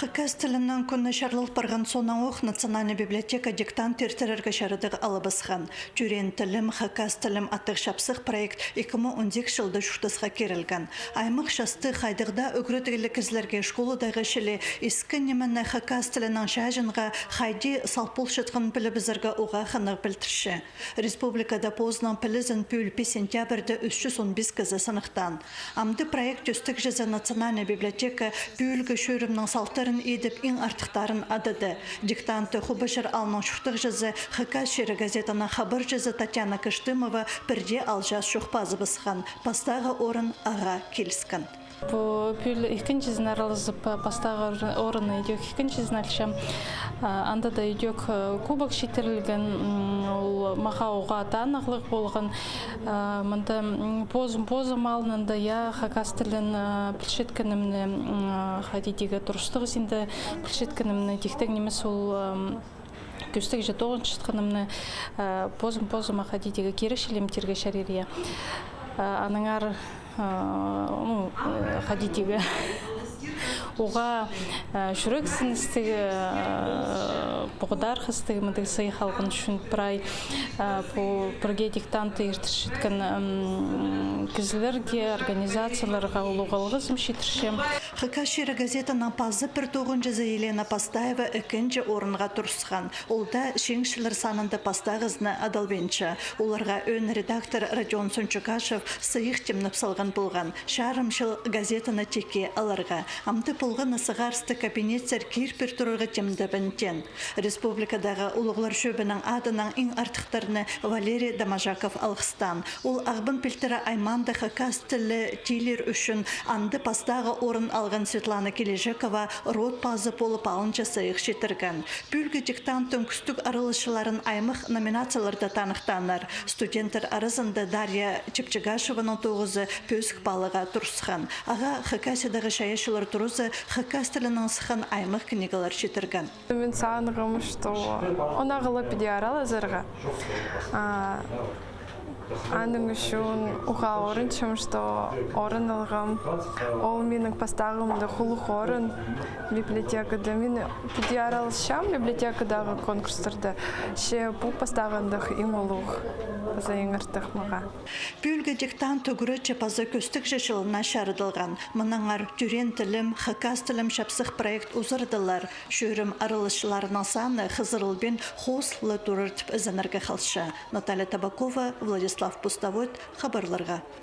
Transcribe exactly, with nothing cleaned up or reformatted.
Хакас тілінің кӱні чарлал парған соонаң ох Национальный библиотека диктант иртірерге чарадығ алыбысхан. «Тӧреен тілім, хакас тілім» аттығ чапсых проект ікі муң он сигізінҷі чылда чуртасха кирілген. Аймах частығ хайдағ даа ӱгредігліг кізілерге школадағы чіли искі нимені хакас тілінең чааҷынға хайди салпылчатхан пілібізерге уғаа хынығ пілдірче. Республикада позының пілізін пӱӱл пис сентябрьде ӱс чӱс он пис кізі сыныхтаан. Амды проект тӧстегҷізі Национальный библиотека пӱӱлгі чӧрімнің салтарын идіп, иң артыхтарын адады. Диктантты Хубачар аалның чуртағҷызы, «Хакас чирі» газетаның хабарҷызы Татьяна Кыштымова пірдее алҷаас чох пазыбысхан. Пастағы орын ағаа киліскен. Пу пӱӱл ікінҷізін аралазып, пастағы ор-, орынны идӧк ікінҷізін алчам. А, анда даа идӧк, э, кубок читірілген, м, ол мағаа уғаа танығлығ полған. А, мында, м, позым, позым алнында, я, хакас тілін, а, пілчеткенімні, м, а, хайди тигі турыстығ синде пілчеткенімні, тиктең нимес ол, ам, кӧстегҷе тоғынчатханымны, а, позым-позыма хайди тигі киречілем тирге чарир, я. А, аннаңар, а, ну, э, хайди тигі уғаа, а, чӱрексіністіг, а, поғдархастығ мындағ сыйых алған ӱчӱн прай, а, пу пірге диктантты иртірчеткен, м, кізілерге, организацияларға улуғ алғызым читірчем. «Хакас чирі» газетаның пазы пір тоғынҷызы Елена Пастаева ікінҷі орынға турысхан. Ол даа чиңісчілер санында пастағызына адалбинча. Оларға ӧӧн редактор Родион Сунчугашев сыйых тимнеп салған полған. Чарым чыл газетаны тикке аларға. Амды полған на сығарыстығ кабинеттер кир пир турарға тимдебін теен. Республикадағы улуғлар чӧбінің адынаң иң артыхтарны Валерий Доможаков алғыстаан. Ол Ағбан пилтірі аймаанда хакас тілі тилир ӱчӱн анда пастағы орын алған Светлана Килижекова рот пазы полып алынҷа сыйых читірген. Пӱӱлгі диктанттың кӱстіг араласчыларын аймах номинацияларда таныхтааннар. Студенттер аразында Дарья Чепчегашеваның тоғызы пӧзік паллаға турысхан. Ағаа Хакасиядағы чайаачылар туразы хакас тілінең сыххан аймах книгалар читірген. Мин сағынғам, что онаң ла піди аралазарға. А, аның ӱчӱн уғаа оранчам, что орын алғам. Ол минің пастағымда улуғ орын библиотекада. Мин піди араласчам библиотекадағы конкурстарда. Че пу пастағындағ иң улуғ, паза иң артых мағаа. Пӱӱлгі диктант ӱгретчі паза кӧстігҷі чылына чарыдылған. Мынаңар «Тӧреен тілім, хакас тілім» чапсых проект узардылар. Чӧрім араласчыларының саны хызырылбин, хоос ла турар тіп ізенерге халча. Наталья Табакова, Владислав Пустовойть, хабарларға.